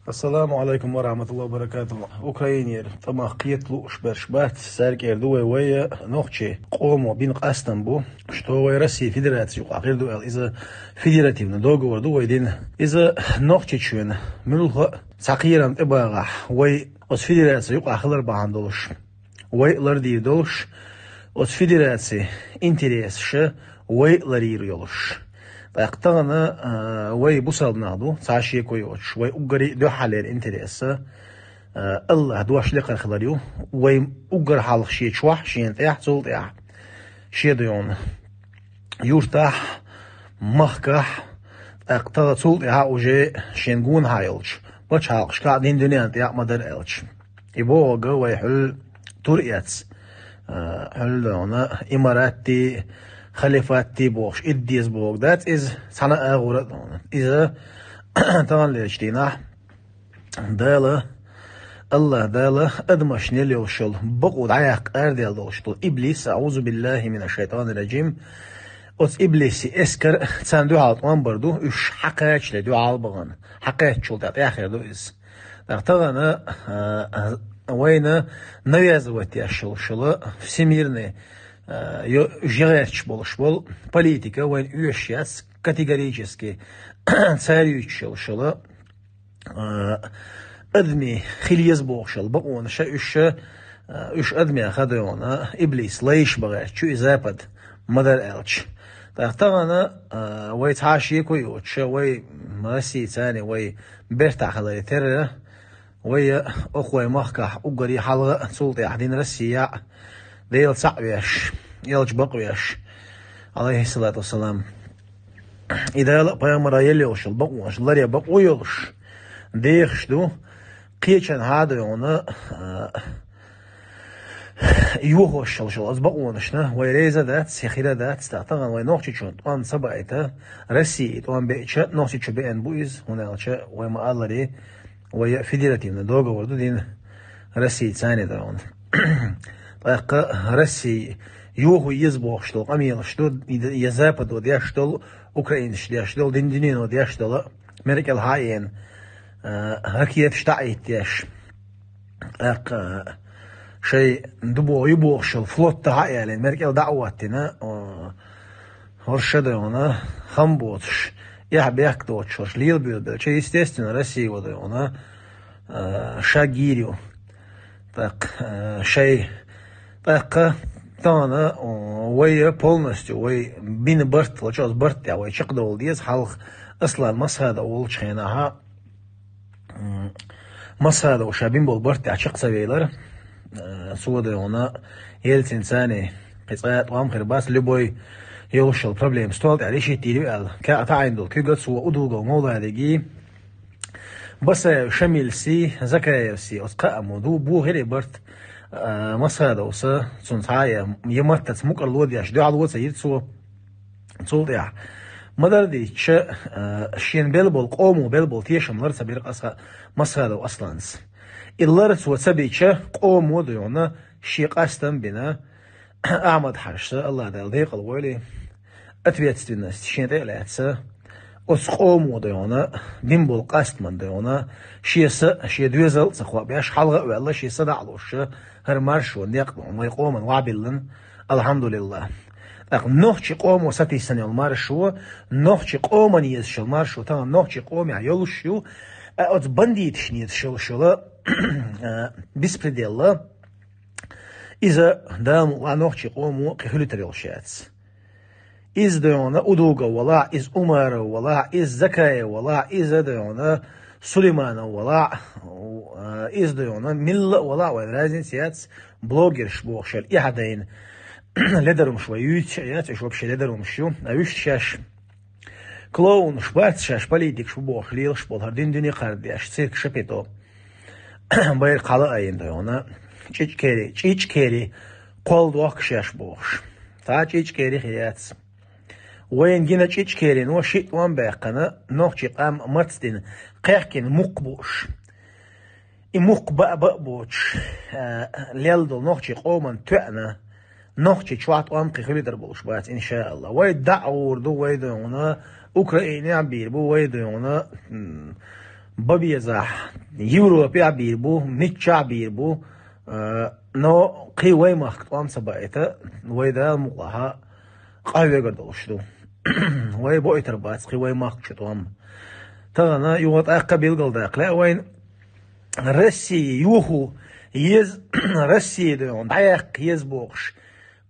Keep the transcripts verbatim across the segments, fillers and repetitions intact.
Ассаламу алейкум ва рахматуллахи ва баракатуху. Украинера тӀамах кхета лууш берш бац, цаьрга эр ду вай, вай нохчий къомо бина къастам бу, что вай Россия Федерация юкъахь хир ду аьлла, иза федеративный договор ду вай дина. Иза Нохчийчоьнан муьлхха а цхьа кхерам тӀебагӀахь, вай оцу федерация юкъахь хилар бахьана долуш, вай а лардийр долуш, оцу федерацин интересаш а вай а ларйийр йолуш. ТӀаккха тахана, а, вай бусалба нах ду, цхьа шеко йоцуш, вай уггаре а дуьххьарлера интерес а, а, Аллахь дош лекхар хилар ю, вай уггар хьалха шен чохь, шена тӀехь, цул тӀаьхьа шен дуьйна юьртахь, махкахь, тӀаккха тахана цул тӀаьхьа уже шен гонахьа йолчу пачхьалкхашкахь, дин дуьненна тӀехь а ма-дарра аьлча. И бохург вай хьуьлла тур эц, а, хьуьлла дуьйна имаратти, халифатти бохуш, идда деза бохург дац иза, цхьана а агӀора а дуьйна. Иза таханлерчу дийнахь Дала, Аллахь Дала адамашна елла йолуш йолу бакъо дӀаяккха арадаьлла долуш долу иблис, аӀузу биллахи мина шайтанир раджим, оцу иблиси эскар царна дуьхьал тӀом бар ду, уьш хьакхачале дуьхьал бахана, хьакхаьччул тӀаьхьа тӀаьхьа хир ду иза. ТӀаккха тахана, а, а, вайна навязывать еш йолуш йолу всемирный, а, йо-, уьш яхьаьрчаш болуш болу политика вайна оьшуш яц категорически, цара юьйцуш йолуш йолу, а, адамийн хила еза бохуш йолу бакъонаш а уьш, а, уьш адамех а дуьйна, иблис лайш бан гӀерташ ю и Запад, ма-дарра аьлча. ТӀаккха тахана, а, вай цхьа а шеко йоцуш а, вай Россица а, вай бертахь хиларе терра, вай а, оха вай махкахь уггаре хьалха а, цул тӀаьхьа дина Россия а, Дела цхьаъ веш, элча бакъвеш, алейхиссалату вассалам. И Дала а, пайхамара а елла йолуш йолу бакъонаш ларъян бакъо йолуш, дехаш ду, кхечанхьа а дуьйна, а, йохош йолуш йолу оцу бакъонашна вай реза дац, я хира дац, тӀаккха тахана вай Нохчийчоьнан тӀом ца баийта, Россия и тӀом беача, Нохчийчу беана бу иза, хӀунда аьлча вай ма-аллара, вай федеративный договор ду дина Россица а дуьйна. ТӀаккха Россия йохо еза бохуш долу къамелаш ду, я Западо деш долу, украинцаша деш долу, дин дуьнено деш долу, Меркел хьаена, а, ракеташ дӀа а йиттеш. ТӀаккха, а, шайн ду боху, ю бохуш йолу флот дӀа а ялийна, Меркел дӀа а хӀоттийна, а, хӀорш а дуьйна, хам боцуш, эхь-бехк доцуш хӀорш лелабелабелча, естественно, Россия а дуьйна, а, ша гийр ю. ТӀаккха, а, шайн, тӀаккха тахана, а, вай полностью, вай бина барт, лачоз барт тӀехь вай чекхдовла деза, хьалха Аслан Масхадов волчу хенахь, м, Масхадов ша бина болу барт тӀехь чекх ца велара, а, цо а дуьйна, Ельцинца а, кхин цкъа а тӀом хир бац, любой йолуш йолу проблема стол тӀехь решить йийр ю аьлла, кхин а таӀийна долу куьйга цо Удугов Мовладиги, Басаев Шамилси, Закаевси, оцу кхаамо ду, бохира и барт, а, Масхадовса, цунна цхьа а я, я маттаца мукӀарло деш, дуьхьало ца йира цо. Цул тӀаьхьа, ма-дарра дийцча, а, шена бел болу, къомо бел болу тешам лар ца бира Асха-, Масхадов Асланца. И лар цо ца бича, къомо а дуьйна, шен къастам а бина, Ахьмад-Хьаьжас, Аллахь Дала декъала войла, ответственность шен тӀе а лаьцна, оцу къомо а дуьйна, бина болу къастаман а дуьйна, шен са, шен доьзал а ца кхоабеш, хьалха а ваьлла, шен са дӀа а луш, хӀара маршо некъ а вайн къоман вахьабиллина, алхьамдулиллахӀ. ТӀаккха нохчи къомо сатийсина йолу маршо, нохчи къоман езаш йолу маршо, тахана нохчи къомехь йолуш ю, а оцу бандиташна езаш йолуш йолу, а, беспределла, иза Дала мукъ лахь нохчи къомо кхин хуьлуьйтур йолуш яц. Иза дуьйна Удугов валахь, иза Умаров валахь, иза Закаев валахь, иза дуьйна Сулейманов валахь, иза дуьйна милла а валахь, вайн разница яц, блогерш бохуш яра, эхь а дайна, ледарумаш вай юьйцуш а яц, уьш вообще ледарумаш ю, а вуьшта шаьш клоунаш бац, шаьш политикаш бу бохуш лелаш болу, хӀара дин дуьне кхардеш, цирк Шапито. Байракх хьала а айина дуьйна. ЧӀичкери, чӀичкери, кхол дохку шаьш бохуш. Цхьа чӀичкери хир яц. Вайна гина чӀичкерино шиъ тӀом баьккхина, нохчи къам мацдина, кхехкина мукх бууш. И мукх баа-баа боцуш, а, лелла долу нохчи къоман тоьъна, нохчи чохь тӀом кхин хуьлуьйтур болуш бац, иншааллахӀ. Вай дӀа а гӀур ду, вай дуьйна, Украинехь а бийр бу, вай дуьйна, м, Бабезахь, Европе а бийр бу, мичча а бийр бу, э, но кхин вай махка тӀом ца баийта, вай Дала мукъалахь къахьегар долуш ду. Вай бойтар бац кхин вай махка чу тӀом. Тахана юха тӀаккха билгалдаккха лаьа вайн Россия юху еза, Россия дуьйна дӀаяккха еза бохуш,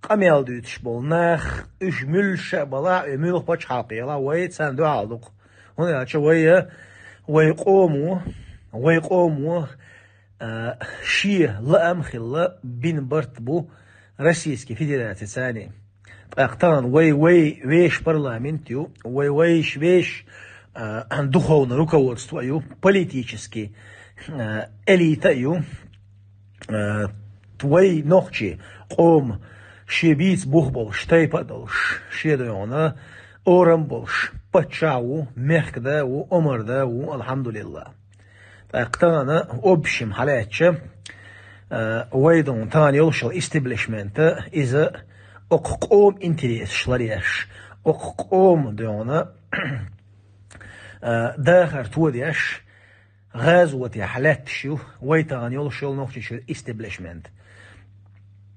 къамел дуьйцуш болу нах, уьш муьлш а балахь а, и муьлха пачхьалкх ялахь, вай царна дуьхьал ду-кх. ХӀунда аьлча вай, вай къомо, вай къомо, а, шен лаам хилла бина барт бу Российский Федераци царний. ТӀаккха тахана вай, вай вешан парламент ю, вай, вайш вешан, а, духовное руководство ю, политический, а, элита ю. Э, вай нохчий къоман шен бийца бух болуш, тайпа а долуш, шен дуьйна орам болуш, паччахь а ву, мехкан да а ву, омра да а ву, алхьамдулиллахӀ. ТӀаккха тахана, общем хьалаьцча, э, вай дуьйна тахана йолуш йолу истеблишмента, иза окху къоман интересаш ларъеш, окху къоман дуьйна, э, дахар тодеш, гӀазотехь лаьтташ ю вай тахана йолуш йолу Нохчийчуьра истеблишмент,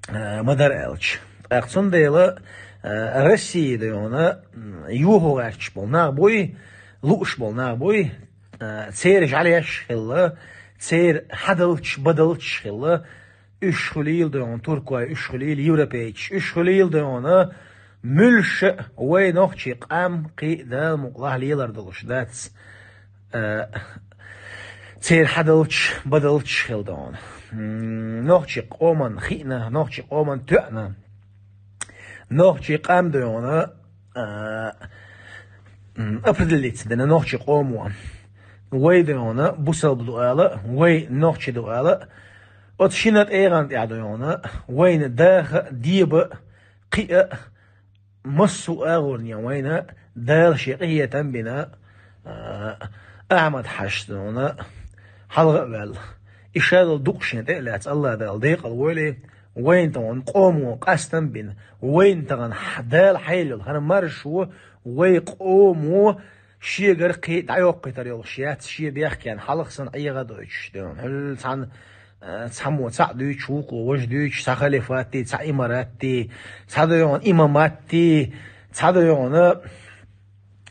а, ма-дарра аьлча. ТӀаккха цундела, а, Россия дуьйна, м, юха гӀерташ болу нах буй, лууш болу нах буй, а, церан жӀаьлеш хилла, церан хьадалчаш, бадалчаш хилла, уьш хуьлийла дуьйна туркой, уьш хуьлийла европейцаш, уьш хуьлийла дуьйна муьлш а вай нохчий къам кхин а Дала мукъалахь лелар долуш дац, а, церан хьадалчаш, бадалчаш хилла дуьйна. М, нохчий къоман хиъна, нохчий къоман тоьъна, нохчий къам дуьйна, а, м, определиться дина нохчий къомо. Вай дуьйна бусалба ду ала, вай нохчий ду ала, оцу шина тӀегӀан тӀехь дуьйна вайна даха а, деба а, кхиа а, массо а агӀорна вайна Дала шен къинхетам бина, а, Ахьмад-Хьаьжас дуьйна хьалха а ваьлла. И шадолу дукъ шен тӀе а лаьцна, АллахӀ Дала декъала войла, вайна тахана къомо къастам бина, вайна тахана хьа-, Дала хьайла йолу хӀара маршо вай къомо шегара кхин а дӀайоккхуьйтур йолуш яц, шен бехкенна хьалха санна Ӏеха а дойтуш дуьйна. Хьуьлла цхьана, а, цхьаммо цхьаъ дуьйцуш, вукхо важа дуьйцуш, цхьа халифатти, цхьа имаратти, цхьа дуьйна имаматти, цхьа дуьйна,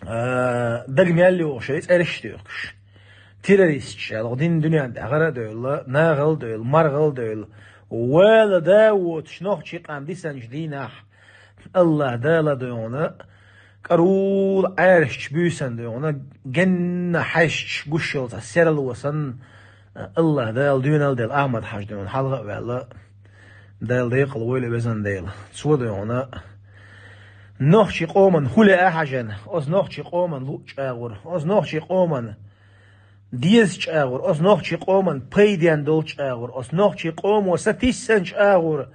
а, дага мел йогӀуш шайн цӀераш а туьйхкуш. Террористаш аьлла, дин дуьнен тӀехь гӀара а девлла, нахал а девлла, мархал а девлла, вала да а воцуш, нохчий къам дисинчу дийнахь, АллахӀ Дала дуьйна, кӀарула Ӏаьржачу буьйсанна дуьйна, генна хьаьжча гуш йолу цхьа серло санна, АллахӀ Дала доьналла делла Ахьмад-Хьаьжа дуьйна хьалха а ваьлла, Дала декъала войла, везан Дела. Цо дуьйна нохчий къоман хӀу лаьа хьаьжна, оцу нохчий къоман луъучу агӀор, оцу нохчий къоман дезачу агӀор, оцу нохчий къоман пайденна долчу агӀор, оцу нохчий къомо сатиссанчу агӀор,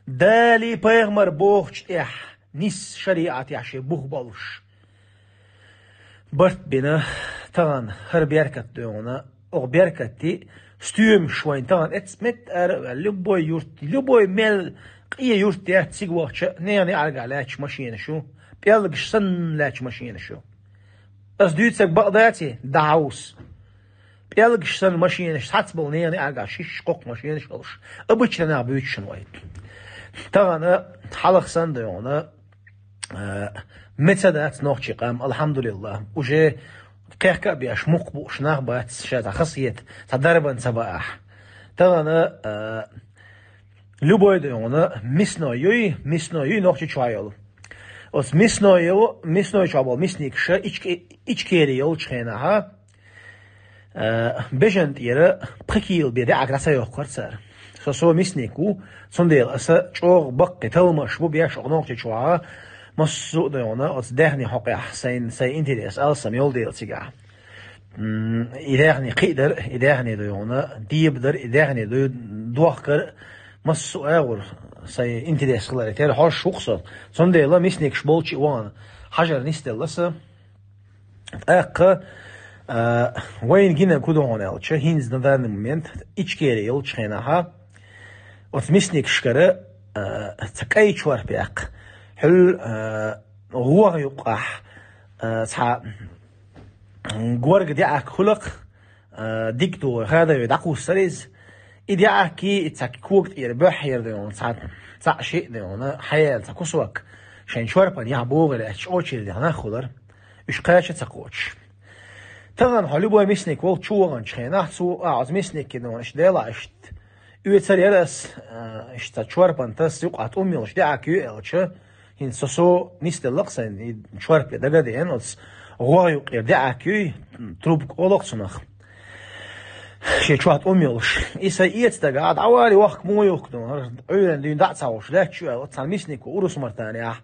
Далий пайхамар бохучу тӀехь, нисса шариӀатехь шен бух болуш. Барт бина тахана хӀара беркат дуьйна, оха беркатти стоьмаш вайн тахана эццу метта ара а ваьлла, любой юрт, любой мел къен юрт яц цига вахча а, нехан неӀаргахь лаьтташ машенаш ю, пӀелгаш санна лаьтташ машенаш ю. Ас дуьйцург бакъ даций? ДӀахьовса. ПӀелгаш санна машенаш, цхьацца болу нехан неӀаргахь шишша кхокху машенаш а олуш, обычно нах буьйцуш вай. Тахана хьалха санна дуьйна, а, меца дац нохчий къам, алхьамдулиллахӀ. Уже кхехка а беш, мукх бууш нах бац, ша цхьа хасхета, цхьа дарбан ца баахь. Тахана, а, любой дуьйна мясной юй, мясной юй нохчи чохь йолу. Оцу мясной, мясной чохь болу мясникаш Ичке-, Ичкери йолчу хенахьа, а, бежан тӀера пхи кийла бен даьӀахк дӀа ца йоккхура цара. Со, со мясник ву, цундела аса чӀогӀа баккхий талламаш бу беш оха нохчи чохьа, массо а дуьйна оцу даьхни хьокъехь сайн, сайн интерес алсам йолу дела цигахь. М, и даьхни кхиадар, и даьхни дуьйна дебадар, и даьхни дуй-, дохкар, массо а агӀор сайн интерес хиларе тера хьожуш ву-кх со. Цундела мясникаш болчу а вахана хьажар нисделла аса. ТӀаккха, а, вайна гинарг хӀун ду хьуна аьлча, хӀинца на данный момент Ичкери йолчу хенахьа, оцу мясникашкара, а, цхьа кӀай чорпа яккха, хьуьлла, а, гӀогӀа юккъахь, а, цхьа горга даьӀахк хуьлу-кх, а, дика догӀу хадаве дӀакхуссар иза. И даьӀахк, и цхьа кога тӀера боьххьера дайна, цхьа, цхьа шиъ дайна, хьаяьлла цхьа кусок, шайн чорпан яхь богӀий лаьцна чӀочилла дехьа нах хулар. Уьш кхача ца кхочуш. Тахана хьо любой мясник волчу чу ваханчу хенахь, цо а оцу мяснике дайна, иштта дела, иштта оьцур яра ас, а, иштта чорпан таса юкъахь тӀум йолуш даьӀахк ю аьлча, хӀинца со, со нисделла-кх сайна, и чорпе дага а деана, оцу гӀой юккъера даьӀахк юй, трубка олу-кх цунах. Шен чохь тӀум йолуш. И сайн эца дагахь, дӀавари вахка мо юхку ду, хӀара Ӏуьйранна дуьйна дӀа а ца хьуш, лаьтташ ю аьлла, оцу цхьана мяснико урус мартанехь.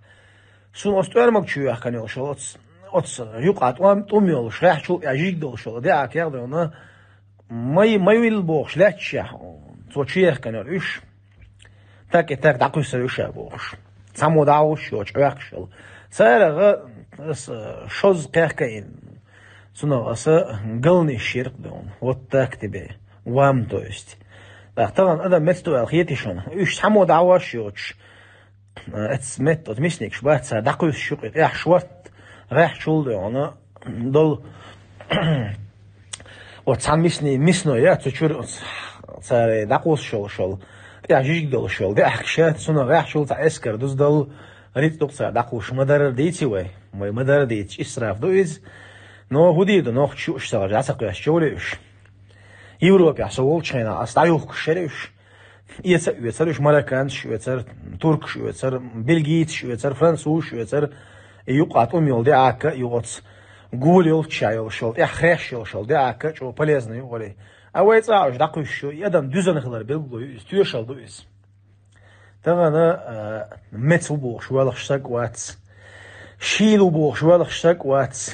Суна оцу тӀоьрмаг чу яхкана йолуш йолу, оцу, оцу юкъахь тӀом, тӀум йолуш, гӀехь чул тӀехь жижиг долуш йолу даьӀахк яхна, ма, ма вилла бохуш, лаьтташехь, цо чу яхкана йолу уьш. Так и так дӀакхуьссур ю ша бохуш. Цхьаммо дӀа а гӀуш йоцуш, Ӏохкуш йолу. Царах аса шозза кхехкайна. Цунах аса галнаш йира-кх дуьйна. Вот так тебе. Вам, то есть. ТӀаккха тахана адам меца ду аьлла хетий шуна? Уьш цхьаммо дӀа а гӀуш йоцуш. Эцу метта оцу мясникаш бац цара дӀакхуьссуш юкъе, тӀехь шорта, гӀехь чул дуьйна долу. Оцу цхьана мисни-, мисно яц цу чуьра оцу цара дӀакхуссуш йолуш йолу, тӀехь жижиг долуш йолу даьӀахкаш яц, цунах гӀехь чул цхьа эскар дуза долу, рицкъ ду-кх цара дӀакхуссуш, ма-дарра дийци вай, вай ма-дарра дийцича, исраф ду иза. Но хӀун дийр ду, нохчий шиъ уьш ца хилча, дӀа ца кхоьссича чевлла уьш. Европехь со волчу хенахь ас дӀаюхкуш яра уьш. Эца а оьцура уьш, марокканцаш оьцура, туркаш оьцура, бельгийцаш оьцура, французаш оьцура, и юкъахь тӀум йолу даьӀахк а, юха оцу гула йолчча йолуш йолу, тӀехь хеш йолуш йолу даьӀахк а чӀогӀа полезна ю вара. А вай цӀахь уьш дӀакхуьссуш ю, и адам дуьззина хилар билгало ю иза, тоьшалла ду иза. Тахана, а, меца ву бохуш воьлхуш стаг вац. Шийла ву бохуш воьлхуш стаг вац.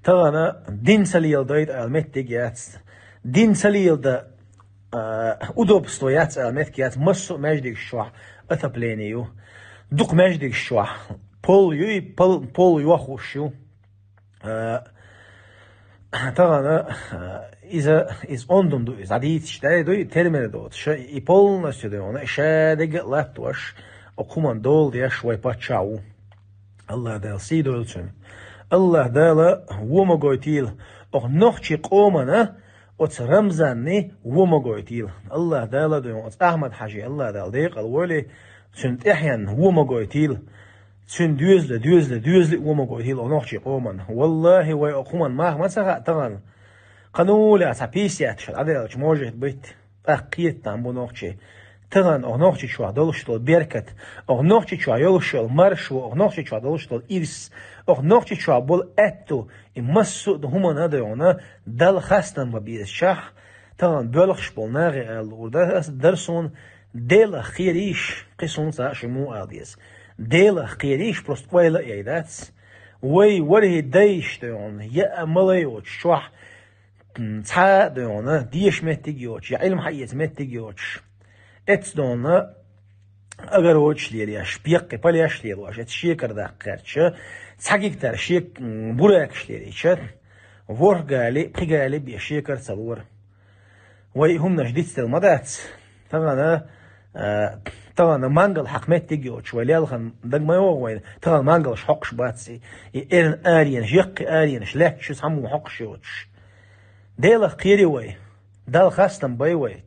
Тахана дин ца леладайта аьлла меттиг яц. Дин ца леладан, а, удобство яц аьлла меттиг яц. Массо а маьждигаш чохь отопление ю. Дукха маьждигаш чохь пол юй, пол, пол йохуш ю. А, тахана, а, иза, иза ондум ду, иза дӀадийцича, дай дуй, термер доцуш, и полностью дуй, вана ша дерг а латтош, оцу хӀуманна дола деш вай паччахь ву. АллахӀ Дала сий дойла цуьнан. АллахӀ Дала вон ма гойтийла, оха нохчийн къомана оцу Рамзанна вон ма гойтийла. АллахӀ Дала дуй, оцу Ахьмад-Хьажин АллахӀ Дала декъала войла, цуьнан тӀаьхьенна вон ма гойтийла. Цуьнан доьзале, доьзале, доьзале а вон ма гойтийла оха нохчийн къомана. ВаллахӀи, вай оха хӀуманна мах ма ца хаьа тахана. Кханула цхьа пятьдесят шо дӀадаьлча, может быть, тӀаккха кхета там бу нохчийн. Тахана оха нохчийн чохь долуш долу беркат, оха нохчийн чохь йолуш йолу маршо, оха нохчийн чохь долуш долу ирс, оха нохчийн чохь болу аьтту, и массо а ду хӀуманна а дуьйна, Далла хастам бан безачохь, тахана боьлхуш болу нахе ала луур дара ас, дара суна, Делах кхерийша, кхин суна цхьа а ши муха ала деза. Делах кхерийша, просто ойла а яй дац. Вай ворхӀе дайша дуьйна, яа ма лай оцу чохь, м, цхьа а дуьйна, деша меттиг йоцуш, я Ӏилма хьаэца меттиг йоцуш. Эцу дуьйна огородаш лелаеш, беккхий полеш лелош, эцу шекар даккха гӀерташ, цхьа гектар шек-, м, буракаш лелийча, ворхӀ гали, пхи гали бен шекар ца лора. Вай и хӀуманаш дицделла ма дац. Тахана, а, тахана мангал хьакха меттиг йоцуш, вай лелхана дага ма йогӀу вайна, тахана мангалш хьокхуш бац и, и эрна аренаш, яккхий аренаш, лаьтташ ю цхьаммо хьокхуш йоцуш. Делах кхери вай, Далла хастам бай вай.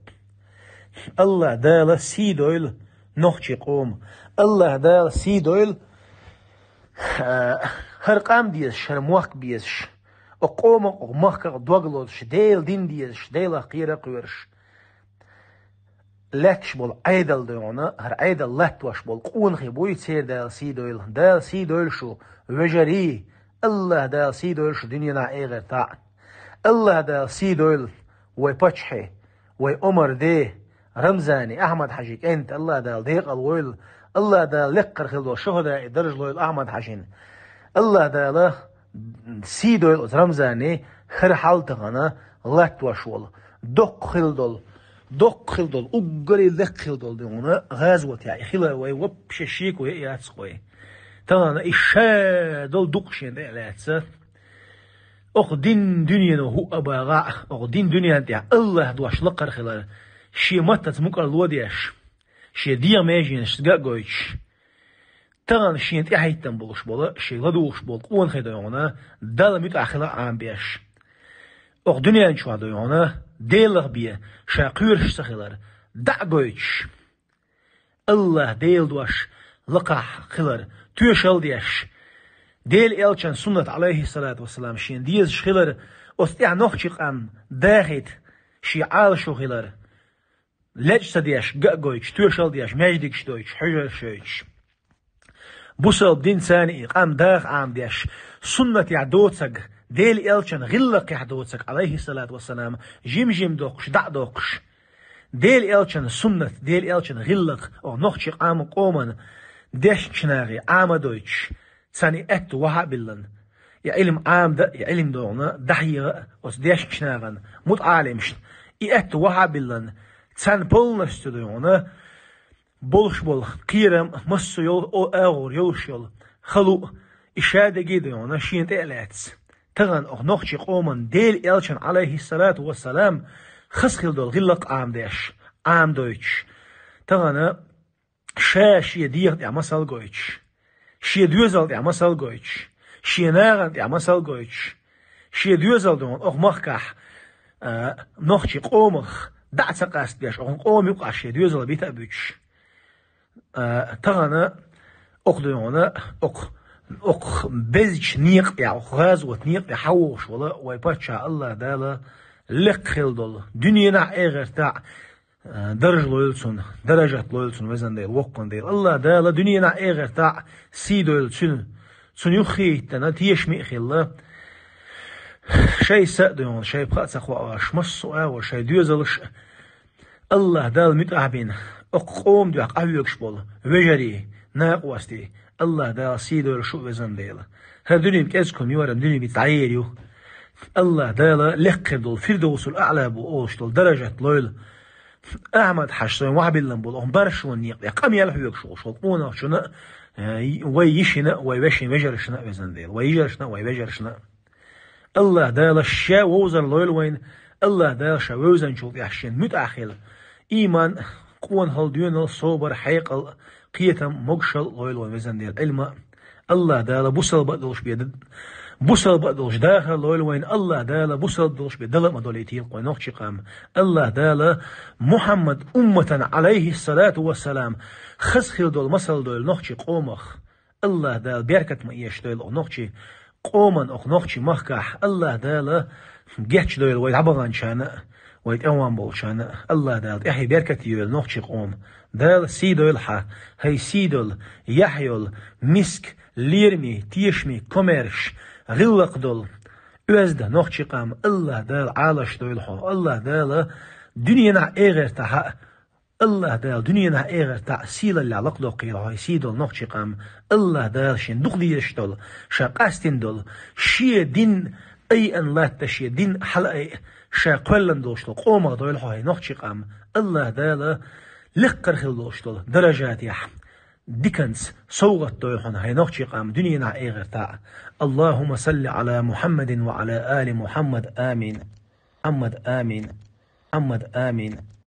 АллахӀ Дала сий дойла нохчийн къоман. АллахӀ Дала сий дойла, а, хӀара къам дезаш, хӀара мохк безаш, оха къомах, оха махках дог лозуш, Делан дин дезаш, Делах кхера а кхоьруш. Лаьтташ болу Ӏедал дуьйна, хӀара Ӏедал латтош болу къонахий буй, церан Дала сий дойла. Дала сий дойла шу, вежарий! АллахӀ Дала сий дойла шу дуьненахь, эхартахь! АллахӀ Дала сий дойла вай паччахье, вай Омар де, Рамзане, Ахьмад-Хьажин кӀентан АллахӀ Дала декъала войла, АллахӀ Дала лекха хила долу шухӀадаийн дарж лойла Ахьмад-Хьажин. АллахӀ Дала сий дойла оцу Рамзане, хӀара хьал тахана латтош волу, доккха хила долу, доккха хила долу, уггаре лекха хила долу дуьйна гӀазот яй хилар вай вообще шеко яц-кх вай. Тахана и ша долу дукъ шена тӀе а лаьцна, оха дин дуьнено хӀуъа а багӀахь, оха дин дуьнен тӀехь АллахӀ дош лакхара хилар, шен маттаца мукӀарло деш, шен дегӀан меженашца ган а гойтуш, тахана шена тӀехӀиттина болуш болу, шен ладугӀуш болу къонахий дуьйна Далла муьтӀахь хила а Ӏамабеш. Оха дуьнен чохь дуй хьуна Делах бен ша кхоьруш ца хилар, дӀа а гойтуш, Аллах Делан дош лакхахь хилар, тоьшалла деш, Делан элчан суннат, алейхиссалату вассалам, шен дезаш хилар, оцу тӀехь нохчи къам дахийта шен Ӏалашо хилар, лечкъа ца деш, ган а гойтуш, тоьшалла деш, маьждигаш дойтуш, хьуьжарш йойтуш. Бусалба динца и къам даха Ӏамадеш, суннатехь доцург, Делан элчан гӀиллакхехь доцург, алейхиссалату вассалам, жим-жим доккхуш, дӀа а доккхуш. Делан элчан суннат, Делан элчан гӀиллакх оха нохчи къам, къоман дешначу нахе Ӏама а дойтуш, царна и аьтту вахьа а биллан, и Ӏилма Ӏамадан а, и Ӏилма догӀуна дӀахьеха а оцу дешначу нахана, мутаӀалимашна, и аьтту вахьа а биллан, царна полностью догӀуна болуш болу кхерам, массо а йолу, о, агӀор йолуш йолу халу а, и ша дерриге а догӀуна шена тӀе а лаьцна. Тахана оха нохчи къоман Делан элчан, алейхиссалату вассалам, хаза хила долу гӀиллакх Ӏамадеш, Ӏамадойтуш. Тахана ша шен дегӀан тӀехь масал гойтуш, шен доьзална тӀехь масал гойтуш, шен нахана тӀехь масал гойтуш, шен доьзал догӀуна оха махкахь, а, нохчи къомах дӀа а ца къастадеш, оха къоман юкъахь шен доьзал бита а буьтуш. А, тахана оха догӀуна, оха, оха безачу некъа тӀехь, оха гӀазот некъа тӀехь хьан вогӀуш волу вай паччахь Аллах Дала лекха хила долу, дуьненахь а, эхартахь а, даржа лойла цунна, даражат лойла цунна, везан Дела, воккхан Дела. Аллах Дала дуьненахь а, эхартахь а сий дойла цуьнан, цунна юххе а хӀиттина, тешаме а хилла. Шайн са а догӀуна, шайн пха а ца кхоош, массо а агӀор шайн доьзалш а Аллах Дала муьтӀахь бина, оха къоман дуьхьа къахьоьгуш болу вежарий, накъостий, Аллах Дала сий дойла шу а, везан Дела. ХӀара дуьненан кӀезиг хӀума ю, хӀара дуьне биц дӀаер ю. Аллах Дала лекха хир долу Фирдовсул Аъла бу олуш долу даражат лойла. Ахьмад-Хьаьжас вайн вахьабиллина болу оха баршонан некъа тӀехь къамел хьоьгуш волуш волу къонахчунна а, э, вай йишина а, вай вешин вежаршна а, везан Дела, вай йижаршна а, вай вежаршна а. Аллах Дала ша вовзар лойла вайна, Аллах Дала ша вевзанчул тӀаьхьа шена муьтӀахь хила, ийман, къонахалла, доьналла, собар, хьекъал, кхетам, могушалла лойла вайна, везан Дела, Ӏилма а. Аллах Дала бусалба а долуш бен, бусалба а долуш дахар лойла вайна, Аллах Дала бусалба долуш бен дала а ма долуьйтийла вайн нохчи къам. Аллах Дала Мухьаммад умматана, алейхиссалату вассалам, хаза хила долу масал дойла нохчи къомах. Аллах Дала беркат ма эшадойла оха нохчи къоман, оха нохчи махкахь. Аллах Дала гечдойла вай дӀабаханчарна а, вай тӀаьхьа болчарна а. Аллах Дала тӀаьхье беркате йойла нохчи къоман. Дала сий дойла хьан, хӀай сий долу, яхь йолу, миска, лераме, тешаме, комаьрша, гӀиллакх долу, оьзда нохчи къам. Аллах Дала Ӏалашдойла хьо. Аллах Дала дуьненахь а, эхартахь а Аллах Дала дуьненахь а, эхартахь а сийлаллехь лакхадоккхийла хьо, хӀай сий долу нохчи къам. Аллах Дала шен дукха дезаш долу, ша къастийна долу, шен дин айъина латта, шен дин хьалаайъа, ша кхоьллина долуш долу къомах дойла хьо, хӀай нохчи къам. Аллах Дала лекхара хила долуш долу даражатехь диканца совгӀат дойла хьуна, хӀай нохчи къам, дуьненахь а, эхартахь а. Аллахумма салли Ӏала Мухьаммадин ва Ӏала али Мухьаммад. Амин. Мухьаммад, амин. Мухьаммад, амин.